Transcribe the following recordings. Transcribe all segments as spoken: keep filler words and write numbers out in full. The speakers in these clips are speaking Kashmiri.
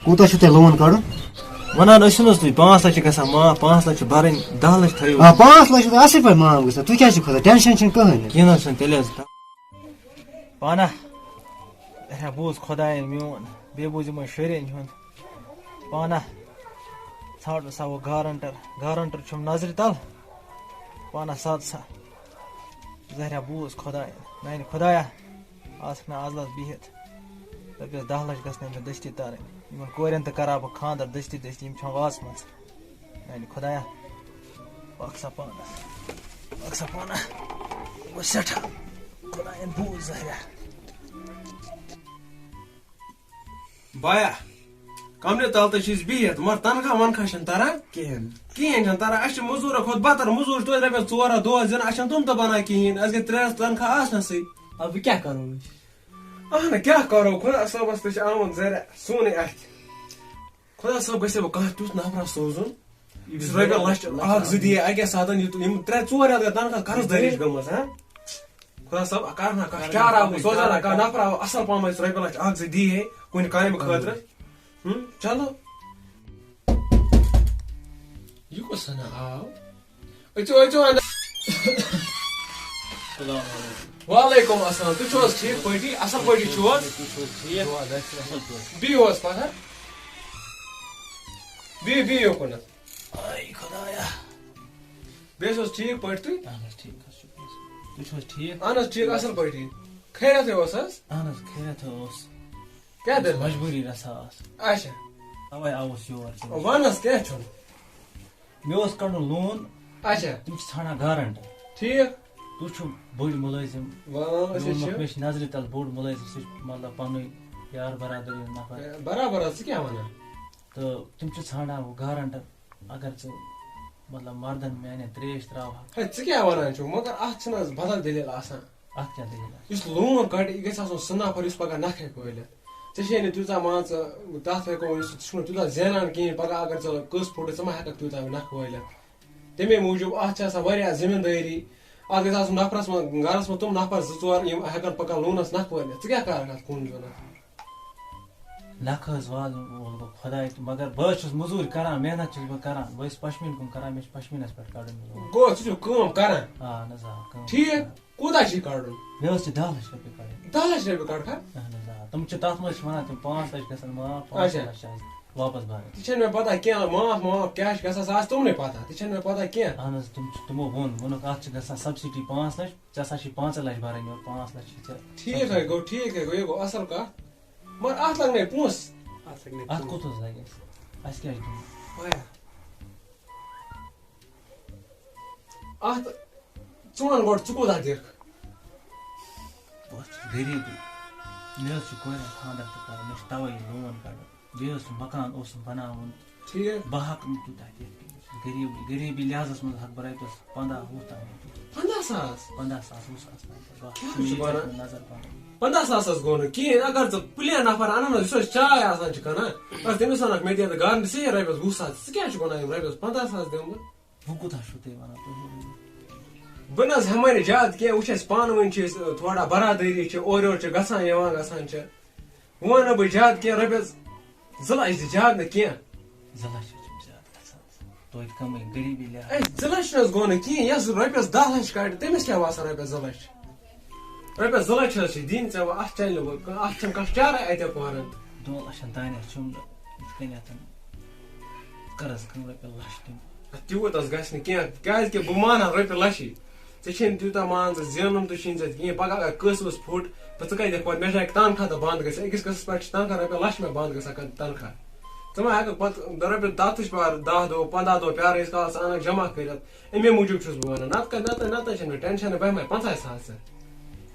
کوٗتاہ چھُو تۄہہِ لون کَڑُن؟ وَنان ٲسِو نہٕ حظ تُہۍ، پانٛژھ لَچھ چھِ گژھان معاف، پانٛژھ لَچھ چھِ بَرٕنۍ، دَہ لَچھ تھٲیِو۔ آ، پانٛژھ لَچھ چھُ اَصٕل پٲٹھۍ معاف گژھان، تُہۍ کیٛازِ چھِو کھوژان؟ ٹٮ۪نشَن چھُنہٕ کٕہٕنۍ نہٕ۔ کینٛہہ نہ حظ چھُنہٕ، تیٚلہِ حظ۔ پانہ، اچھا، بوٗز خۄدایَن میون، بیٚیہِ بوٗز یِمَن شُرٮ۪ن ہُنٛد۔ پانہ، ژھانٛڈ سا وۄنۍ گارَنٹَر، گارَنٹَر چھُم نظرِ تَل۔ پانہ سَد سا۔ زہریا بوٗز خۄدایَن، میٛانہِ خۄدایا، آسکھ نہٕ آز لَس بِہِتھ۔ رۄپیَس دَہ لَچھ گژھن مےٚ دٔستی تَرٕنۍ۔ یِمَن کورٮ۪ن تہٕ کَرٕ ہا بہٕ خانٛدَر دٔستی دٔستی، یِم چھَم وازٕ منٛز۔ میٛانہِ خۄدایا، پَکھ سا پانہٕ، پَکھ سا پانہٕ۔ یہِ گوٚو سٮ۪ٹھاہ۔ خۄدایَن بوٗز زہریا۔ بایا، کمرِ تل تہِ چھِ أسۍ بِہِتھ، مگر تنخواہ ونخواہ چھِنہٕ تران۔ کِہیٖنۍ۔ کِہیٖنۍ چھِنہٕ تران۔ اَسہِ چھِ مٔزوٗرو کھۄتہٕ بدتر، مٔزوٗر چھِ توتہِ رۄپیَس ژور ہَتھ دۄہَس دِوان، اَسہِ چھَنہٕ تِم تہِ بنان کِہیٖنۍ۔ اَسہِ گٔے ترٛےٚ رٮ۪تھ تنخواہ آسنَسٕے۔ اَدٕ وۄنۍ کیٛاہ کرو أسۍ؟ اہنہٕ، کیٛاہ کرو؟ خۄدا صٲبَس تہِ چھِ آمُت زَرِ سونُے اَتھِ۔ خۄدا صٲب گژھِ وۄنۍ کانٛہہ تیُتھ نفرا سوزُن، یُس رۄپیہِ لَچھ اَکھ زٕ دِیہِ اَکے ساتَن، یہِ، یِم ترٛےٚ ژور رٮ۪تھ گٔے تنخواہ قرض دٲری چھِ گٔمٕژ، ہا؟ خۄدا صٲب، کر نہ کانٛہہ چارہ، سوزا نہ کانٛہہ نفرا اَصٕل پہم اَسہِ رۄپیہِ لَچھ اَکھ زٕ دِیہِ ہے کُنہِ کامہِ خٲطرٕ۔ ہُم، چلو۔ یہِ کُس ہنا آو؟ أژِو، أژِو اندر۔ السلام علیکم۔ وعلیکم السلام۔ تُہۍ چھِو حظ ٹھیٖک پٲٹھی؟ اَصٕل پٲٹھی چھِو حظ؟ تُہۍ چھِو حظ ٹھیٖک؟ اَصٕل پٲٹھۍ۔ بِہِو حظ پَتھر۔ بِہِو، بِہِو یوکُنَتھ۔ آے خۄدایا۔ بیٚیہِ چھِو حظ ٹھیٖک پٲٹھۍ تُہۍ؟ اہن حظ، ٹھیٖک حظ، شُکُر حظ۔ تُہۍ چھِو حظ ٹھیٖک؟ اہن حظ، ٹھیٖک، اَصٕل پٲٹھی۔ خیریتھٕے اوس حظ؟ اہن حظ، خیریتھٕے اوس۔ کیٛاہ دٔلیٖل؟ مجبوٗری رژھا ٲس۔ اچھا۔ تَوَے آوُس یور۔ وَن حظ، کیٛاہ چھُنہٕ؟ مےٚ اوس کَڑُن لون۔ اچھا۔ تِم چھِ ژھانڈان گارنٹر۔ ٹھیٖک۔ تُہۍ چھِو بٔڑۍ مُلٲزِم۔ وَن، أسۍ مےٚ ووٚنمَکھ، چھِ۔ مےٚ چھِ نظرِ تَل بوٚڑ مُلٲزِم، سُہ چھُ مطلب پَنُن یار برادٔری ہُنٛد نفر۔ اے، برابر حظ، ژٕ کیٛاہ وَنان؟ تہٕ تِم چھِ ژھانڈان وۄنۍ گارنٹر، اگر ژٕ مطلب مردن میانٮ۪ن ترٛیش ترٛاوہا۔ ہے، ژٕ کیٛاہ وَنان چھُکھ؟ مگر اَتھ چھِنہٕ حظ بدل دٔلیٖل آسان۔ اَتھ کیٛاہ دٔلیٖل آسہِ؟ یُس لون کَڑِ، یہِ گژھِ آسُن سُہ نفر یُس پگاہ نَکھٕ ہیٚکہِ وٲلِتھ۔ ژےٚ چھے نہٕ تیٖژاہ، مان ژٕ، تَتھ ہٮ۪کو ؤنِتھ، ژٕ چھُکھ نہٕ تیوٗتاہ زینان کِہیٖنۍ، پگاہ اگر ژٕ قٕسط پھُٹُے، ژٕ ما ہٮ۪کَکھ تیوٗتاہ نَکھٕ وٲلِتھ؟ تَمے موٗجوٗب اَتھ چھِ آسان واریاہ ذِمہٕ دٲری۔ اَتھ گژھِ آسُن نفرَس منٛز، گَرَس منٛز تِم نفر زٕ ژور، یِم ہٮ۪کَن پگاہ لونَس نَکھٕ وٲلِتھ۔ ژٕ کیٛاہ کَرَکھ اَتھ کُن زوٗنَس؟ نَکھٕ حظ والہٕ وَلہٕ بہٕ خۄداے تہٕ، مگر بہٕ حظ چھُس مٔزوٗرۍ کَران، محنت چھُس بہٕ کَران، بہٕ حظ پَشمیٖن کٲم کَران، مےٚ چھُ پَشمیٖنَس پٮ۪ٹھ کَڑُن یہِ لون۔ گوٚو، ژٕ چھُکھ کٲم کَران؟ آ، اَہَن حظ، آ، کٲم چھُس ٹھیٖک۔ کَران۔ کوٗتاہ چھُے کَڑُن؟ مےٚ حظ چھِ دَہ لَچھ رۄپیہِ کَڑٕنۍ۔ دَہ لَچھ رۄپیہِ کَڑکھا؟ اَہَن حظ، آ۔ تِم چھِ تَتھ منٛز چھِ وَنان تِم پانٛژھ لَچھ گژھن معاف، پانٛژھ اچھا۔ لَچھ چھِ اَسہِ واپَس بَرٕنۍ۔ تہِ چھَنہٕ مےٚ پَتہ کینٛہہ، معاف معاف کیٛاہ چھِ گژھان، سُہ آسہِ تِمنٕے پَتہ، تہِ چھَنہٕ مےٚ پَتہ کینٛہہ۔ اَہَن حظ، تِم چھِ، تِمو ووٚن، ووٚنُکھ، اَتھ چھِ گژھان subsidy پانٛژھ لَچھ، ژےٚ ہسا چھِ پانٛژھ لَچھ بَرٕنۍ یورٕ، پانٛژھ لَچھ چھِ ژےٚ ٹھیٖک ہے subsidy۔ گوٚو، ٹھیٖک ہے گوٚو، یہِ گوٚو اَصٕل کَتھ۔ مگر اَتھ لَگنے پونٛسہٕ۔ اَتھ لَگنے اَتھ پونٛسہٕ۔ کوٚت حظ لَگہِ اَسہِ؟ اَسہِ کیٛاہ چھُ دیُن؟ وایا۔ اَتھ ژٕ وَن گۄڈٕ، ژٕ کوٗتاہ دِکھ؟ بہٕ حظ چھُس غریٖبٕے۔ مےٚ حظ چھُ کورٮ۪ن خانٛدر تہِ کَرُن، مےٚ چھُ تَوَے یہِ لون کَڑُن۔ بیٚیہِ حظ چھُ مکان اوسُم بَناوُن۔ ٹھیٖک۔ بہٕ ہٮ۪کہٕ نہٕ تیوٗتاہ دِتھ کِہیٖنۍ۔ غریٖبٕے، غریٖبی لحاظَس منٛز ہٮ۪کہٕ بہٕ رۄپیَس پنٛداہ وُہ تام دِتھ۔ پنٛداہ ساس؟ پنٛداہ ساس، وُہ ساس تام دِتھ۔ بَس، کیٛاہ چھُ مےٚ وَنان؟ ییٖژاہ نظر پَنٕنۍ۔ پنٛداہ ساس حظ گوٚو نہٕ کِہیٖنۍ۔ اگر ژٕ plain نفر اَنَن نہ، یُس أسۍ چاے آسان چھِ کٕنان، بَس تٔمِس وَنَکھ مےٚ دِ تہٕ گارنٹی ژےٚ رۄپیَس وُہ ساس۔ ژٕ کیٛاہ چھُکھ وَنان یِم رۄپیَس پنٛداہ ساس دِمہٕ بہٕ؟ وۄنۍ کوٗتاہ چھُو تُہۍ وَنان؟ تُہۍ ؤنِو۔ بہٕ نہ حظ ہٮ۪مَے نہٕ زیادٕ کینٛہہ، وٕچھ اَسہِ پانہٕ ؤنۍ چھِ أسۍ، تھوڑا برادٔری چھِ، اورٕ یورٕ چھِ گژھان یِوان گژھان چھِ۔ وۄنۍ وَنہٕ بہٕ زیادٕ کینٛہہ، رۄپیَس زٕ لَچھ دِ، زیادٕ نہٕ کینٛہہ۔ زٕ لَچھ حظ چھِم زیادٕ گژھان۔ توتہِ کَمٕے غریٖبی لحاظ۔ اے، زٕ لَچھ نہٕ حظ گوٚو نہٕ کِہیٖنۍ، یَس رۄپیَس دَہ لَچھ کَڑِ، تٔمِس کیٛاہ باسان رۄپیَس زٕ لَچھ؟ رۄپیَس زٕ لَچھ حظ چھِ دِنۍ ژےٚ وۄنۍ، اَتھ چَلہِ نہٕ وۄنۍ کانٛہہ، اَتھ چھَنہٕ کانٛہہ چارَے اَتہِ یَپارَن۔ دۄن لَچھَن تانۍ حظ چھُم نہٕ یِتھ کٔنٮ۪تھ۔ کَر حظ کٲم، رۄپیَس لَچھ دِمہٕ۔ اَدٕ تیوٗت حظ گژھِ نہٕ کینٛہہ، کیٛازِکہِ بہٕ مانہٕ ہا رۄپیہِ لَچھٕے۔ ژےٚ چھے نہٕ تیوٗتاہ مان ژٕ زینُن تہٕ چھُے نہٕ ژےٚ کِہیٖنۍ۔ پَگاہ اگر قٕسمَس پھُٹ، تہٕ ژٕ کَتہِ دِکھ پَتہٕ؟ مےٚ چھُ اَکہِ تنخواہ تہٕ بنٛد گژھان، أکِس قٕسمَس پٮ۪ٹھ چھِ تنخواہ رۄپیہِ لَچھ مےٚ بنٛد گژھان، کانٛہہ تنخواہ۔ ژٕ ما ہٮ۪کَکھ پَتہٕ رۄپیہِ دَہ تُج پَر دَہ دۄہ، پنٛداہ دۄہ پیٛارٕ، ییٖتِس کالَس ژٕ اَنَکھ جمع کٔرِتھ؟ اَمے موٗجوٗب چھُس بہٕ وَنان، نَتہٕ کَتہِ، نَتہٕ، نَتہٕ چھَنہٕ مےٚ ٹٮ۪نشَنٕے، بہٕ ہٮ۪مَے پنٛژاہ ساس ژےٚ۔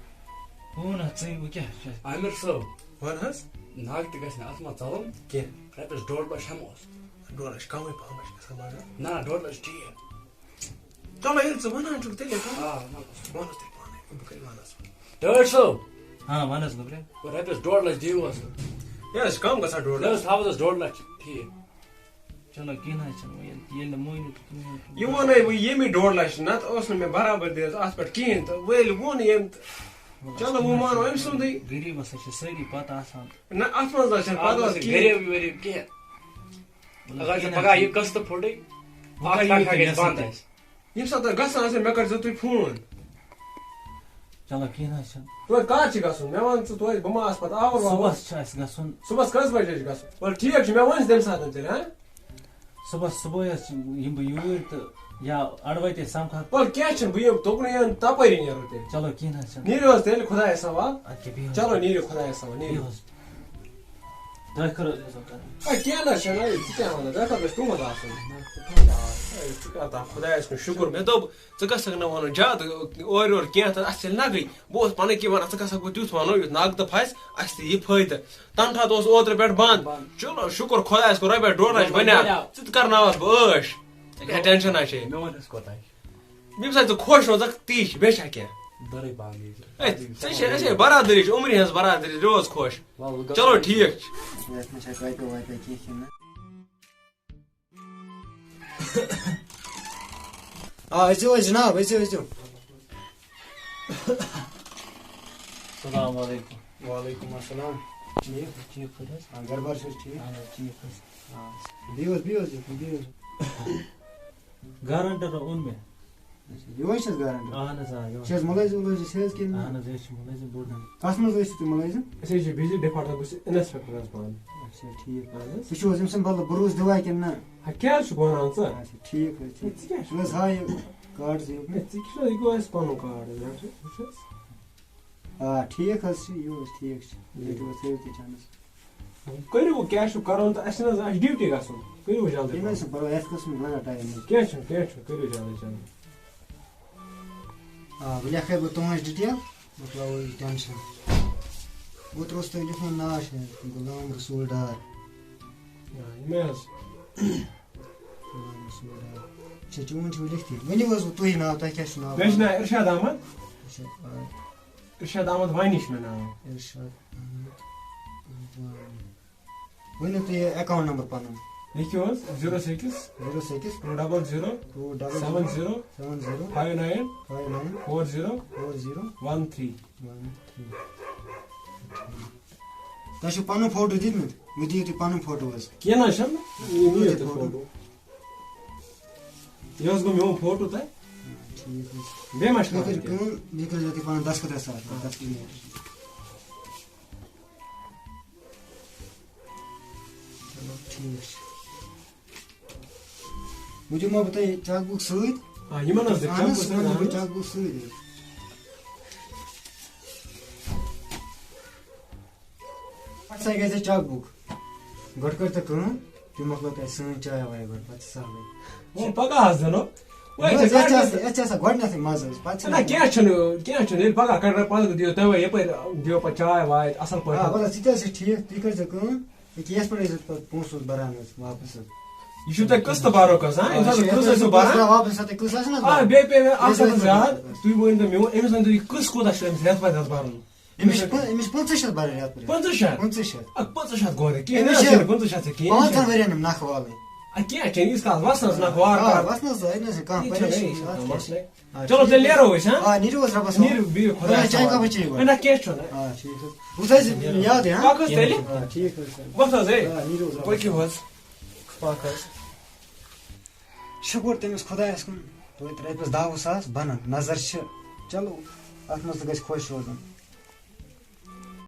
بہٕ وَنہٕ حظ ژٕے، وۄنۍ کیٛاہ چھُ اَسہِ؟ عامر صٲب، وَن حظ۔ ناگ تہِ گژھِ نہٕ اَتھ منٛز ژَلُن کینٛہہ۔ رۄپیَس ڈۄڈ لَچھ ہٮ۪موس۔ ڈۄڈ لَچھ کَمٕے پَہَم چھِ گژھان مگر۔ نہ، نہ، ڈۄڈ لَچھ ٹھیٖک۔ چلو، ییٚلہِ ژٕ وَنان چھُکھ، تیٚلے کَرو۔ آ، وَنُس۔ وَنُس تیٚلہِ پانَے، بہٕ کَتہِ وَنَس وۄنۍ؟ ٹٲٹھۍ صٲب۔ ہاں، وَن حظ گوٚبریا۔ رۄپیَس ڈۄڈ لَچھ دِیِو حظ۔ ہے، اَسہِ چھِ کَم گژھان ڈۄڈ نہ حظ، لَچھ۔ تھاوُس حظ ڈۄڈ لَچھ، ٹھیٖک۔ چلو، کینٛہہ نہ حظ چھُنہٕ، وۄنۍ ییٚلہِ، ییٚلہِ نہٕ مٲنِو تہٕ تُہۍ مٲنِو۔ یہِ ووٚنُے وۄنۍ ییٚمی ڈۄڈ لَچھ، نَتہٕ اوس نہٕ مےٚ برابردی حظ اَتھ پٮ۪ٹھ کِہیٖنۍ تہٕ وۄنۍ ییٚلہِ ووٚن ییٚمۍ تہٕ چلو، وۄنۍ مانو أمۍ سُنٛدٕے۔ غریٖبَس ہا چھِ سٲری پَتہ آسان۔ نہ، اَتھ منٛز نہ چھَنہٕ اَتھ پَتہ منٛز چھِ کِہیٖنۍ۔ غریٖب وریٖب کینٛہہ۔ مطلب، اگر ژےٚ کینٛہہ پَگاہ نہ یہِ قٕسطٕ پھوٚٹٕے، وۄنۍ اَکھ کَتھ ہٮ۪کھ اَسہِ بَنٛد تہِ۔ ییٚمہِ ساتہٕ تۄہہِ گژھُن آسہِ، مےٚ کٔرۍزیو تُہۍ فون۔ چلو، کینٛہہ نہ حظ چھُنہٕ۔ توتہِ کر چھِ گژھُن؟ مےٚ وَن ژٕ توتہِ، بہٕ ما آسہٕ پَتہٕ آوُر واوُر؟ صُبحَس چھُ اَسہِ گژھُن۔ صُبحَس کٔژِ بَجہِ حظ چھِ گژھُن؟ وَلہٕ ٹھیٖک چھُ، مےٚ وَن ژٕ تَمہِ ساتہٕ تیٚلہِ، ہاں؟ صُبحَس، صُبحٲے حظ چھِ، یِمہٕ بہٕ یوٗرۍ تہٕ یا اَڑٕ وَتے سَمکھٕ ہا۔ وَلہٕ کینٛہہ چھُنہٕ، بہٕ یِمہٕ توکُنُے یَن، تَپٲری نیرو تیٚلہِ۔ چلو، کینٛہہ نہ حظ چھُنہٕ۔ نیٖرِو حظ تیٚلہِ خۄدایَس حوال۔ اَدٕ کیٛاہ، بِہِو حظ۔ چلو، نیٖرِو خۄدایَس حوال، نیٖرِو۔ بِہِو حظ۔ دۄیہِ خٲرٕ حظ ٲسۍ زَن کَرٕنۍ۔ ہے، کینٛہہ نہ حظ چھُنہٕ، ہے، ژٕ کیٛاہ وَنان؟ دۄیہِ خٲرٕ گژھِ تُہُنٛد آسُن۔ ہے، ژٕ کَر تام خۄدایَس کُن شُکُر۔ مےٚ دوٚپ، ژٕ گژھکھ نہٕ وَنُن زیادٕ اورٕ یورٕ کینٛہہ، تہٕ اَسہِ ژَلہِ نَگٕے۔ بہٕ اوسُس پَنٕنۍ کِنۍ وَنان، ژٕ گژھکھ وۄنۍ تیُتھ وَنُن، یُتھ نَگہٕ تہٕ پھَسہِ، اَسہِ تہِ یی فٲیدٕ۔ تَنخواہ تہٕ اوس اوترٕ پٮ۪ٹھ بنٛد۔ بنٛد۔ چلو، شُکُر خۄدایَس کُن، رۄپیَس ڈۄڈ لَچھ رۄپیَس بَنیو۔ بَنیو۔ ژٕ تہِ کَرناوَتھ بہٕ عٲش۔ ژےٚ کیٛاہ ٹٮ۪نشَن ہا چھے؟ مےٚ وَن حظ کوتاہ چھُ؟ ییٚمہِ ساتہٕ ژٕ خۄش روزَکھ، تی چھِ، بیٚیہِ چھا کینٛہہ؟ دَرٕے باغ ییٚتہِ۔ ہے، ژےٚ چھے، ژےٚ چھے برادٔری، چھِ عمرِ ہٕنٛز برادٔری، روز خۄش۔ وَلہٕ گژھو۔ چلو، ٹھیٖک چھُ۔ یَتھ منٛز چھا کَتہِ وَتہِ کینٛہہ کِنہٕ نہ؟ آ، أژِو حظ جناب، أژِو، أژِو۔ السلام علیکم۔ وعلیکم السلام۔ ٹھیٖک، ٹھیٖک پٲٹھۍ حظ؟ آ، گرٕ بار چھِ حظ ٹھیٖک؟ اہن حظ، ٹھیٖک حظ۔ آ، بِہِو حظ، بِہِو حظ، بِہِو حظ۔ گارنٹر اوٚن مےٚ۔ اچھا، یِہوٚے چھِ حظ گارنٹر؟ اہن حظ، آ، یِہوٚے۔ چھِ حظ مُلٲزِم وُلٲزِم چھِ حظ کِنہٕ نہٕ؟ اہن حظ، أسۍ چھِ مُلٲزِم بوٚڑ نمبر۔ کَتھ منٛز ٲسِو تُہۍ مُلٲزِم؟ أسۍ حظ چھِ بجلی ڈپارٹمنٹ، بہٕ چھُس انسپیکٹر حظ پانہٕ۔ اچھا، ٹھیٖک۔ اہن حظ۔ تُہۍ چھِو حظ أمۍ سٕنٛدِ بدلہٕ بروسہٕ دِوان کِنہٕ نہ؟ ہا، کیٛاہ حظ چھُکھ وَنان ژٕ؟ اچھا، ٹھیٖک حظ، ٹھیٖک۔ ہے، ژٕ کیٛاہ چھُکھ؟ وَلہٕ حظ، ہاو یہِ کارڈ زِ یہِ۔ ہے، ژٕ کیٛاہ چھُکھ؟ یہِ گوٚو اَسہِ پَنُن کارڈ حظ، رَٹ حظ، وٕچھ حظ۔ آ، ٹھیٖک حظ چھُ، یہِ اوس ٹھیٖک چھُ۔ یہِ تہِ اوس، تھٲیِو تُہۍ چانس۔ کٔرِو، کیٛاہ چھُ کَرُن تہٕ اَسہِ چھِنہٕ حظ، اَسہِ ڈیوٹی گژھُن۔ کٔرِو جلدی کینٛہہ نہ حظ پَہَم۔ چھُنہٕ پَرواے، یَتھ قٕسمَس لَگان ٹایم حظ۔ کینٛہہ چھُنہٕ، کینٛہہ چھُنہٕ، کٔرِو جلدی، جلدی۔ آ، بہٕ لیکھَے بہٕ تُہٕنٛز ڈِٹیل، مۄکلاوو یہِ ٹٮ۪نشَن۔ اوترٕ اوس تۄہہِ لیوٗکھمُت ناو چھُ غلام رسول ڈار۔ آ، یِمَے حظ۔ غلام رسول ڈار۔ اچھا، چون چھُ لیکھتٕے۔ ؤنِو حظ وۄنۍ تُہی ناو، تۄہہِ کیٛاہ چھُ ناو؟ مےٚ چھُ ناو اِرشاد احمد۔ اچھا، آ۔ اِرشاد احمد وانی چھُ مےٚ ناو۔ اِرشاد احمد وانی۔ ؤنِو تُہۍ یہِ اکاؤنٹ نمبر پنُن۔ لیکھِو حظ، zero six zero six two double zero two double seven zero seven zero five nine five nine four zero four zero one three. One three. تۄہہِ چھُو پنُن فوٹو دیُتمُت؟ مےٚ دِیِو تُہۍ پنُن فوٹو حظ۔ کینٛہہ نہ حظ چھُنہٕ، یہِ نِیِو تُہۍ فوٹو۔ یہِ حظ گوٚو میون فوٹو تۄہہِ۔ ٹھیٖک حظ۔ بیٚیہِ ما چھُ بیٚیہِ کانٛہہ کٔرِو کینٛہہ؟ کٲم، بیٚیہِ کٔرِو تُہۍ پنُن دستخط حظ سر، دستخط۔ چلو، ٹھیٖک چھُ۔ وۄنۍ دِمو بہٕ تۄہہِ چیک بُک سۭتۍ۔ آ، یِمن حظ دِ اہن چیک حظ، بُک سۭتۍ، یِمن دِمو اہن حظ۔ چیک بُک سۭتۍ حظ۔ پتہٕ سا گژھِ چیک بُک۔ گۄڈٕ کٔرۍ تو کٲم، تُہۍ مۄکلٲو تۄہہِ سٲنۍ چاے واے گۄڈٕ، پتہٕ چھِ سہلٕے۔ وۄنۍ پگاہ حظ دِنو۔ وۄنۍ نہ حظ، چھِ یَتھ چھِ گۄڈٕ آسان، یَتھ چھِ آسان گۄڈٕنٮ۪تھٕے مَزٕ حظ، پَتہٕ چھِ نہ، نہ۔ کینٛہہ چھُنہٕ، کینٛہہ چھُنہٕ۔ ییٚلہِ پگاہ کَڑٕ پَتہٕ دِیِو تُہۍ وۄنۍ یَپٲرۍ، دِیِو پَتہٕ چاے واے اَصٕل آ، پٲٹھۍ۔ وَلہٕ حظ، ژٕ تہِ حظ چھِ ٹھیٖک، تُہۍ کٔرۍزیو کٲم، ییٚکیٛاہ یَتھ پٮ۪ٹھ ٲسۍ أسۍ پَتہٕ پونٛسہٕ اوس بَران حظ واپَس حظ۔ یہِ چھُو تۄہہِ قٕسطہٕ بَرو حظ، ہا؟ آ، ییٚمہِ ساتہٕ یہِ چھُ قٕسطہٕ ٲسِو بَران۔ واپَس ساتہٕ قٕسطہٕ آسہِ نہ حظ آ، بَرُن۔ بیٚیہِ پیٚیہِ مےٚ اَکھ ییٚلہِ حظ سَتَتھ زیادٕ۔ تُہۍ ؤنۍ تو مےٚ، أمِس ؤنۍ تو یہِ قٕسط کوٗتاہ چھُ أمِس رٮ۪تہٕ پَتہٕ رٮ۪تہٕ بَرُن؟ أمِس چھِ پٕن-، أمِس چھِ پٕنٛژٕہ شیٚتھ بَرٕنۍ رٮ۪تہٕ پَتہٕ۔ پٕنٛژٕہ شیٚتھ؟ پٕنٛژٕہ شیٚتھ۔ اَدٕ پٕنٛژٕہ شیٚتھ گوٚو نہٕ کینٛہہ، أمِس أمِس چھِ چھِنہٕ پٕنٛژٕہ شیٚتھ ژےٚ کِہیٖنۍ، أمِس پانٛژَن چھِنہٕ۔ ؤرِیَن یِم نَکھٕ والٕنۍ۔ اَدٕ کینٛہہ چھِنہٕ، ییٖتِس کالَس وَسنَس، وَسنَس زٲنۍ نہٕ کانٛہہ کینٛہہ چھُنہٕ، پریشٲنی، یہِ چھُنہٕ اَتھ کینٛہہ مسلہٕ۔ چھُنہٕ۔ آ، چلو، ٹھیٖک تیٚلہِ حظ۔ نیرو أسۍ، ہا؟ آ، نیٖرِو حظ رۄبَس حوالہٕ۔ نیٖرِو، بِہِو خۄدایَس چاے حوالہٕ۔ کَپٕچ چیٚیِو گۄڈٕ۔ نہ، کینٛہہ چھُنہٕ۔ آ، ٹھیٖک حظ۔ وۄتھ حظ یہِ، یاد، ہا؟ پَکھ حظ تیٚلہِ۔ آ، ٹھیٖک حظ چھُ۔ وۄتھ حظ، ہے۔ آ، نیٖرِو حظ رۄبَس۔ پٔکِو حظ۔ پَکھ حظ۔ شُکُر تٔمِس خۄدایَس کُن، توتہِ رۄپیَس دَہ وُہ ساس بَنَن، نظر چھِ۔ چلو، اَتھ منٛز تہِ گژھِ خۄش روزُن۔